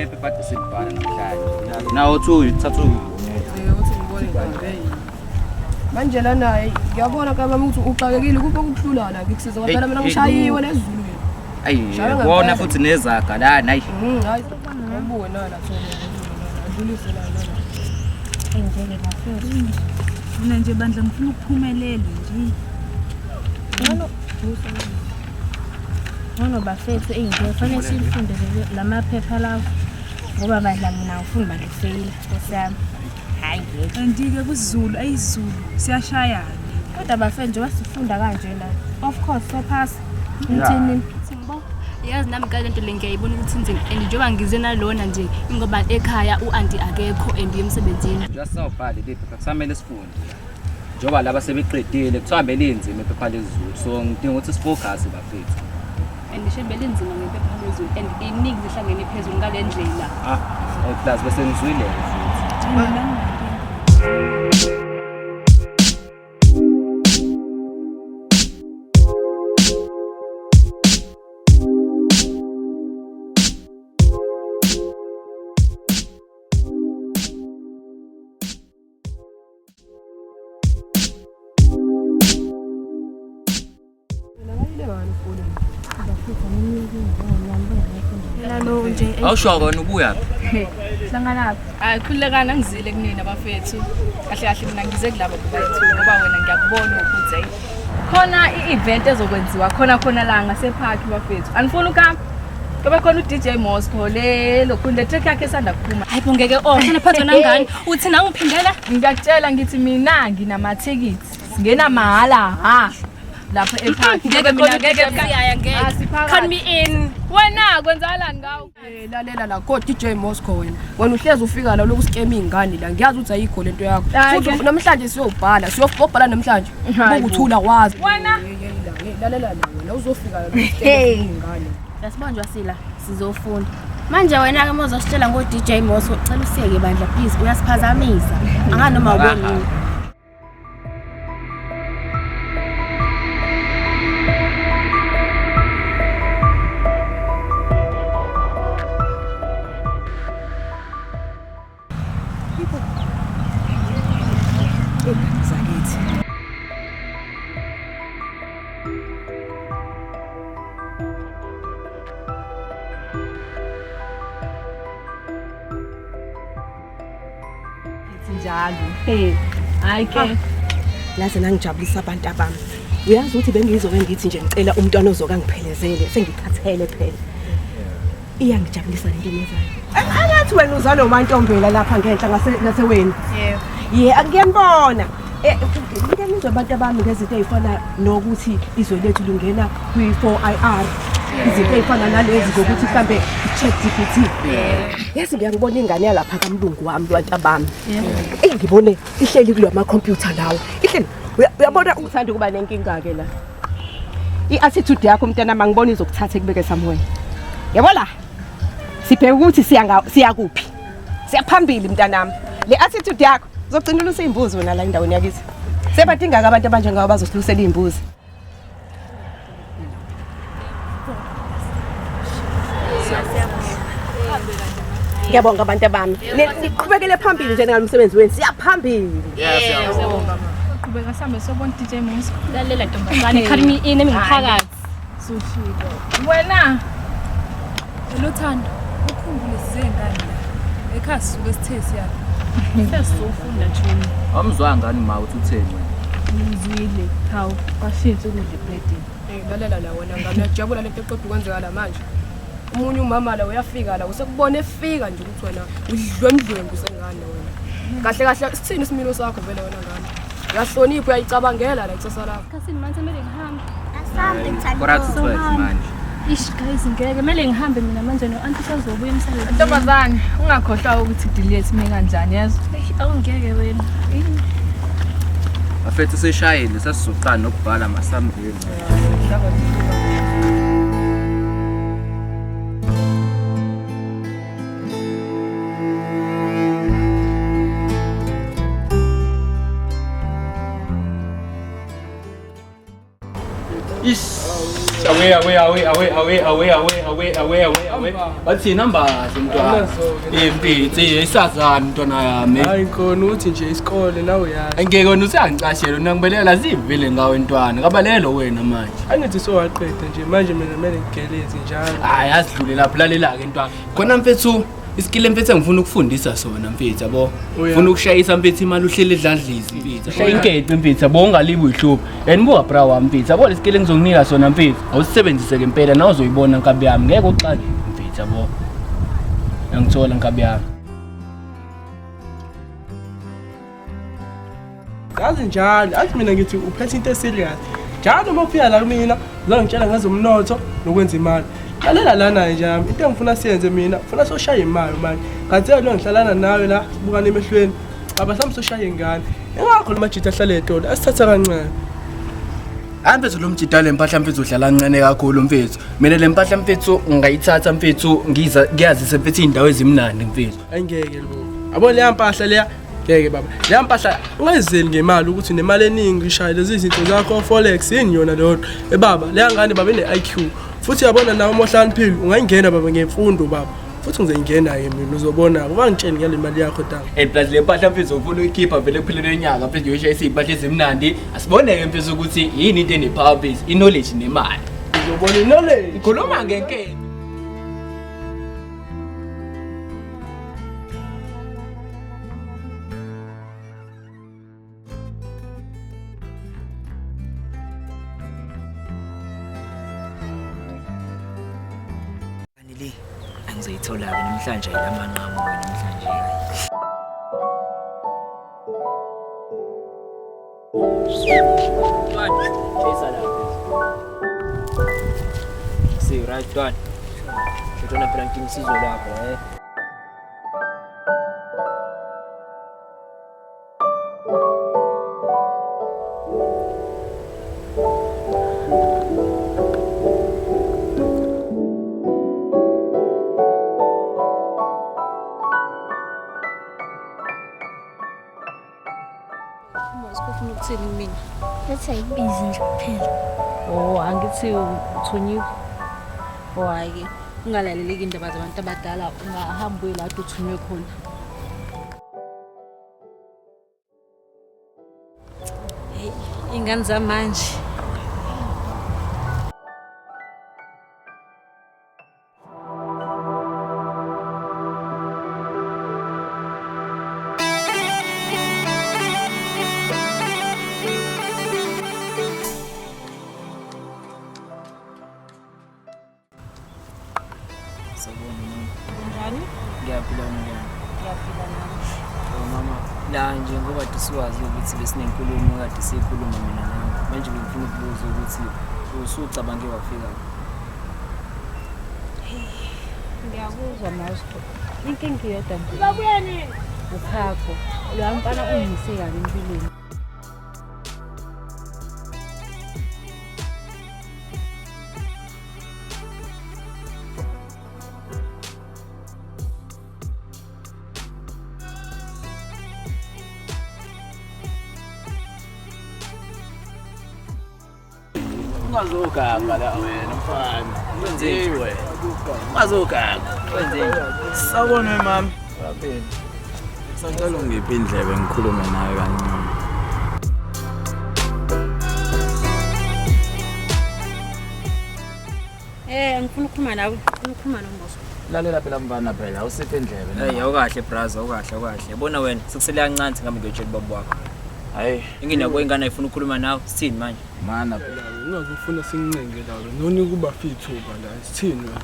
kunephepha kade silibhala namhlanje. Nawo uthi uthatha Uthi ngibone ngihambe yini. Manje lana hayi ngiyabona ka mama ukuthi uxakekile kuphi okukuhlula la ngikusiza ngoba phela mina ngishayiwe lezulwini. Ayi, Shaya bona ngempela. futhi nezaga lana ayi. Hayi ubuke nala thole. Adlulise la lana. Ngeke bafethu. Mina nje bandla ngifuna ukuphumelela nje. Ngcono bafethu eyi nje kufanele sifunde lamaphepha lawo. Ngoba bandla mina angifuni bandla ukufeyila Nkosi yami. Hayi ngeke. Kanti-ke kusiZulu, ayisiZulu siyashayana. Kodwa bafethu njengoba sifunda kanje la. Of course sophasa. Ngithini? Simbo, yazi nami kale nto le ngiyayibona ukuthi inzima and njengoba ngize nalona nje ingoba ekhaya u-anti akekho and emsebenzini. Just sawubhale lephepha kusamele sifunde. Njengoba laba sebeqedile kuthiwa belinzima iphepha lesiZulu. So ngidinga ukuthi sifocus bafethu. And ngisho belinzima ngephepha lezulu and iningi zihlangene phezulu ngale ndlela. Ah, plus bese ngizwile futhi. Lalo nje Awusho wena ubuya phi? Hlanganaphi? Hayi khululekani angizile kunina bafethu. Kahle kahle mina ngize kulabo bobayithu ngoba wena ngiyakubona ukuthi hayi khona i-event ezokwenziwa khona khona la ngasepark bafethu. Anifuni ukuhamba? Kube khona u-DJ Moscow le lokhu le track yakhe esanda kuphuma. Hayi bo ngeke oh hlala phansi wena ngane. Uthi na ungiphindela? Ngiyakutshela ngithi mina nginamathikithi. Singena mahhala ha. Lapha epark. Ngeke Mina khona ngeke siyaya ngeke. Asiphakathi. Count me in. Wena kwenzakalani ngawe? Lalela la ko DJ Moscow wena. Wena uhlezi ufika la lokhu scam ingane la. Ngiyazi ukuthi ayikho lento yakho. Hayi Futhi ke. namhlanje siyobhala, siyobhala namhlanje. Hayi bo. Ukuthula kwazi. Wena. Lalela la wena uzofika la lokhu scam ingane. Yasibonjwa sila sizofunda. Manje wena ke mozositshela ngo DJ Moso cela usiyeke bandla please uyasiphazamisa. Anganoma ubonini. Zakithi. Njalo. Hey. Hayi ke. Laze nangijabulisa abantu abami. Uyazi ukuthi bengizoke ngithi nje ngicela umntwana ozoka ngiphelezele, sengikhathele phela. Iyangijabulisa lento eniyenzayo. Angathi wena uzalwa uMantombela lapha ngenhla ngase ngaseweni. Yebo. Ye, akuyanibona. Ngike nizwe abantu abami ngezinto ey'fana nokuthi izwe lethu lingena kwi-4IR. Izinto ey'fana nalezi zokuthi mhlambe i-ChatGPT. Yazi ngiyangibona ingane yalapha kamlungu wami lwantu abami. Eyi ngibone ihleli kulo makhompyutha lawo. Ihleli uyabona uthanda ukuba nenkinga ke la. I-attitude yakho mntana mangibona izokuthatha ikubeke somewhere. Yabo la. Sibheke ukuthi siya siyakuphi. Siyaphambili mntanami. Le attitude yakho uzogcina ulusa izimbuzi wena la endaweni yakithi. Sebadingaka abantu abanjengawe bazosilusela izimbuzi. Ngiyabonga abantu abami. Niqhubekele phambili nje ngalomsebenzi wenu. Siyaphambili. Qhubeka sihambe sobona DJ Moscow. Lalela ntombazane count me in emngiphakathi. Sushilo. Wena Luthando, ukhumbule sizengane la. Ekhaya sisuke sithe siyaphi. Sesizofunda Juni. Awumzwanga ngani ma uthi utheni wena? Ngizwile. Hawu, kwashintsha ukudla epletini. Lalela la wena ngane uyajabula lento eqeda ukwenzeka la manje. Omunye umama la uyafika la usekubona efika nje ukuthi wena udlwemdlwembu sengane wena. Kahle kahle sithini isimilo sakho vele wena ngane? Uyahlonipha uyayicabangela la ikusasa lakho. Khathini manje kumele ngihambe. Asambe Quarter to 12 manje. Ish guys ngeke kumele ngihambe mina manje no-anti usazobuya emsebenzini. Ntombazane, ungakhohlwa ukuthi idili yethu ime kanjani yazi. Awungeke wena. Bafethu seshayile sasizoqala nokubhala masambeni. Ish, awe Awe awe awe awe awe awe awe awe awe awe awe. Bathi nambazi mntwana. Eh mfethu, isazana mntwana yami. Hayi khona uthi nje isikole nawe uyazi. Ngeke wena usangicashela unangibelela zivile ngawe ntwana. Kabalelo wena manje. Angithi sowaqeda nje manje mina kumele ngigeleze njalo. Hayi asidlule lapho lalela-ke ntwana. Khona mfethu isikile mfethu engifuna ukufundisa sona mfethu yabo. Ngifuna ukushayisa mfethu imali uhleli edladlizi mfethu. Shaya inkece mfethu yabo ungalibi uyihlupha. And buka bra wami mfethu yabo lesikile engizokunika sona mfethu. Awusisebenzise ke impela nawe uzoyibona nkabi yami ngeke uxake mfethu yabo. Ngithola nkabi yami. Yazi njalo, athi mina ngithi uphethe into eserious. Njalo uma ufika la kumina, uzongitshela ngezomnotho nokwenza imali. Lalela lana nje yami, into engifuna siyenze mina, ngifuna soshaya imali manje. Ngathi lo ngihlalana nawe la, sibukane emehlweni. Baba sami soshaya ingane. Ingakho lo majita ahlale etolo, asithatha kancane. Hayi mfethu lo mjida le mpahla mfethu udlala kancane kakhulu mfethu. Mina le mpahla mfethu ngingayithatha mfethu ngiza ngiyazise mfethu iy'ndawo ezimnandi mfethu. Angeke lo. Yabo leya mpahla leya ngeke baba. Leya mpahla ungayizeli ngemali ukuthi unemali eningi ushaye lezi zinto zakho forex yini yona leyo nto. Eh baba leya ngane baba ine IQ. Futhi uyabona nawe uma uhlakaniphile ungayingena baba ngemfundo baba. Futhi ngizoyingena-ke mina uzobona-ke ungangitsheli ngale mali yakho tanga. And plus le mpahla mfethu ufuna uyikhipha vele ekupheleni kwenyanga mfethu uyoshayisa iy'mpahla ezimnandi. Asibone-ke mfethu ukuthi yini into ene-power mfethu, i-knowledge nemali. Uzobona i-knowledge. Ikhuluma ngenkemba. Le angizoyithola-ke namhlanje ayilamanqamu-ke namhlanje. See, right, done. Shotona phela ngidinga usizo lwakho, eh. Ufuna ukuthini kumina? Lethi ayikubizi nje kuphela. Oh, angithi uthunyiwe. Oh, hhayi-ke ungalaleleki indaba zabantu abadala ungahamba uye lapho uthunywe khona. Hey, iy'ngane zamanje. Sawubona mama. Kunjani? Ngiyaphila njani? Ngiyaphila nami. Oh mama, la nje ngoba kade siwazi ukuthi besinenkulumo kade siyikhuluma mina nawe. Manje bengifuna ukubuza ukuthi usucabange wafika. Ngiyakuzwa Master. Inkinga iyodwa nje. Babuya nini? Ukhakho. Loya mfana ungise kabi empilweni. Ungazoganga la wena mfana. Wenziwe. Ungazoganga. Wenzeni? Sawubona mama. Waphila. Sacela ungiphe indlebe ngikhulume nawe kancane. Eh, ngifuna ukukhuluma nawe, ngifuna ukukhuluma noMbuso. Lalela phela mfana phela awusiphe indlebe. Hey, awukahle braza, awukahle, awukahle. Yabona wena, sekusele kancane ngabe ngiyotshela ubaba wakho. Hayi, Inginako ingane ayifuna ukukhuluma nawe, sithini manje? Mana phela. Ungazofuna singincenge la nonika ubafi ithuba la sithini wena?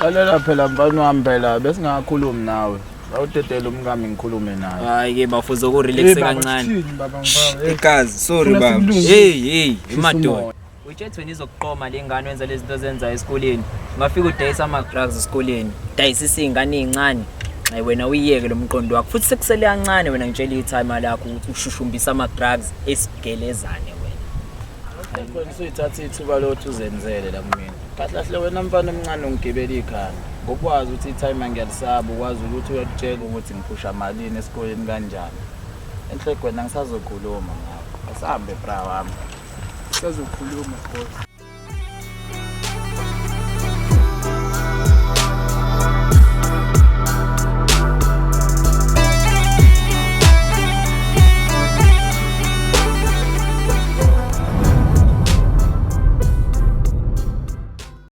Lalela phela mfana wami phela besingakhulumi nawe. Awudedele umkami ngikhulume naye. Hayi ke bafuze ukurelax Eh, baba, kancane. sithini baba ngibawa, eh. Igazi, sorry Funa baba. sikulungise. Hey, hey, Shisa imadoda. umoya. Utshethe wena izokuqoma le ngane wenza lezi zinto ozenzayo esikoleni. Ungafika udayisa ama-drugs esikoleni, udayisisa iy'ngane ey'ncane. Hayi wena uyiyeke lo mqondo wakho. Futhi sekusele kancane wena ngitshela i-timer lakho ukuthi ushushumbisa ama-drugs esigelezane wena. Khona usuyithatha ithuba lokuthi uzenzele la kumina. Kahle kahle wena mfana omncane ungigibela ikhanda. Ngokwazi ukuthi i-timer ngiyalisaba ukwazi ukuthi uyakutshela ukuthi ngiphusha malini esikoleni kanjani. Enhle wena ngisazokhuluma ngakho. Asahambe bra wami. Sazokhuluma boy.